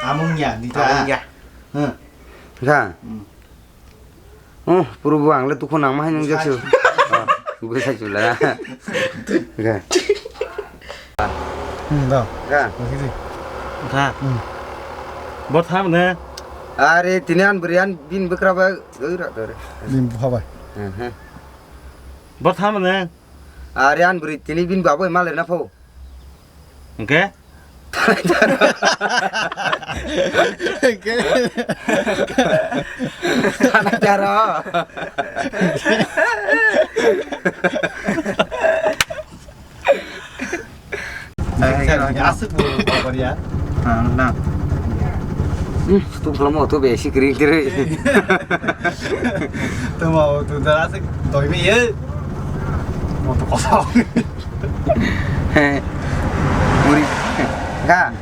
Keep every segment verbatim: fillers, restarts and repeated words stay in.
Amung ya, di ta. Amung ya. Hmm. Ga. Hmm. Oh, puru bu ang le tukhu nang ma hai nung jak su. Bwsai chula. Ga. Hmm, da. Ga. Ga. Hmm. Bo tham ne. Are tini an bwrwi an bini bwkra ba oi ra dore. Bini bupha bai. Hmm. Bo tham ne. Are an bwrwi tini bini babo ma le na pho. Hingke? Hingke? Thanai taro. Aswk bo babar ya. Ah, na. Hmm, tu phalamo tu besi kering kering. Tuma tu da aswk doi mi ye. Mo tu kosong. He. Muri. Ga.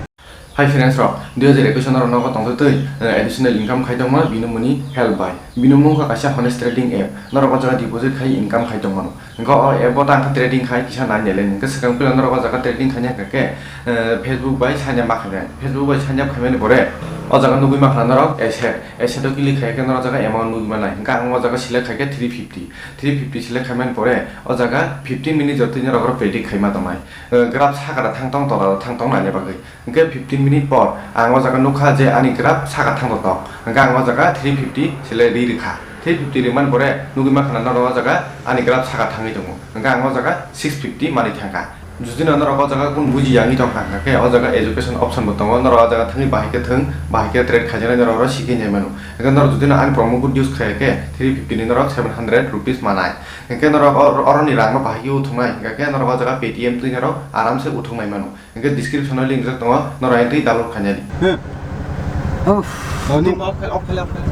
Hi friends rok, dui hajar ekush o norok nogo tongtwtwi, eh, additional income khai tongma bini muni help bai. Bini mung kha kaisa honest trading app. Norok o jaga deposit khai income khai tongmano. Hingke o app o tang kha trading khai kisa nai nai le. Hingke swkang puila norok o jaga trading khaina hingka khe, eh, Facebook bai sign up ma khainai. Facebook bai sign up khaimani pore o jaga nugui ma khna norok asset. Asset o click khai khe norok o jaga amount nugui manai. Hingke ang o jaga select khai khe three fifty. Three fifty select khaimani pore o jaga fifteen minute jotoi norok oro predict khaima tongnai. Eh, graph saka da thang tong, tola da thang tong naina bagwi. Hingke fifteen minute por ang o jaga nukha je ani graph saka thang tok. Hingke ang o jaga three fifty sele ri rikha. Three fifty rimani pore nugui mankha norok o jaga ani graph saka thangwi tongo. Hingke ang o jaga six fifty manwi thangkha. Jodi no norok o jaga kunu buji yangwi tongkha, hingke o jaga education option bo tongo. Norok o jaga thangwi bahai khe thwng, bahai khe trade khaijaknai norok oro sikhi nai mano. Hingke norok jodi no ani promo code use khaiya khe three fifty ni norok seven hundred rupees manai. Hingke norok or-, oroni rang no bahai khe uthungnai, hingke norok o jaga Paytm twi norok aram se uthungnai mano. Hingke description o link rijak tongo, norok entry download khainani. Hmm. Uff. Oh, ni mo off khai, off khai, off khai.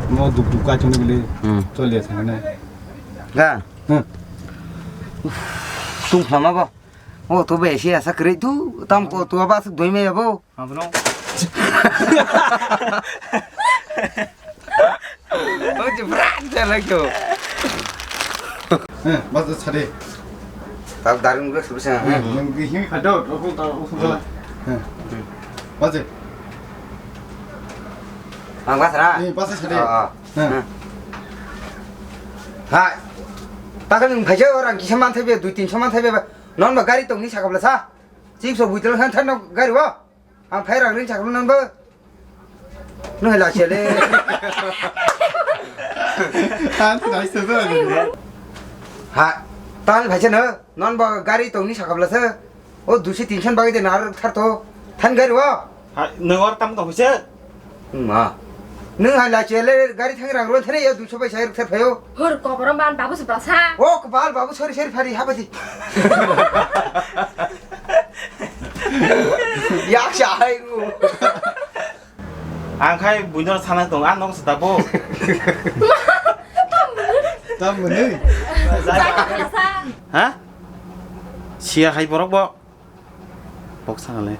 Mo duk duk kai chungni bili. Hmm. Choliya thangna. Ga. Hmm. Uff, tung phlama bo. O to be esi asa kre tu, tam ko tu aba suk doi me abo. Abro. O je bra jala kyo. Eh, bas sade. Tab daring bek sebisa. Hmm, nang di himi khado, aku ta aku sala. Hmm. Bas. Ang bas ra. Eh, bas sade. Ah, ah. Hmm. Hmm. Hai. Takal nung phaisa orang kisa man thaibe, dui tin so man thaibe ba. Non ba gari tongni sakabla sa. Chips o buitel khan thanno gari wa. Ang phai rang ring chaklo nang bo. Nung hai la chele. Ang nai se ba ni. Ha, tal phai se no. Non bo gari tongni sakabla se. O dusi tinsan bagwi de nar thar to. Than gari wa. Ha, nung or tam to se. Ma. Nung hai la chele gari thang rang ron thare ya duso bai sai ruk thar phayo. Hor koborom ban babu se brasa. O kobal babu sori sori phari ha baji. Yak sa hai ngu. Ang khai buino sana tong, ang nong se tabo. Tam mani. Ha? Sia hai borok bo. Bok sangale.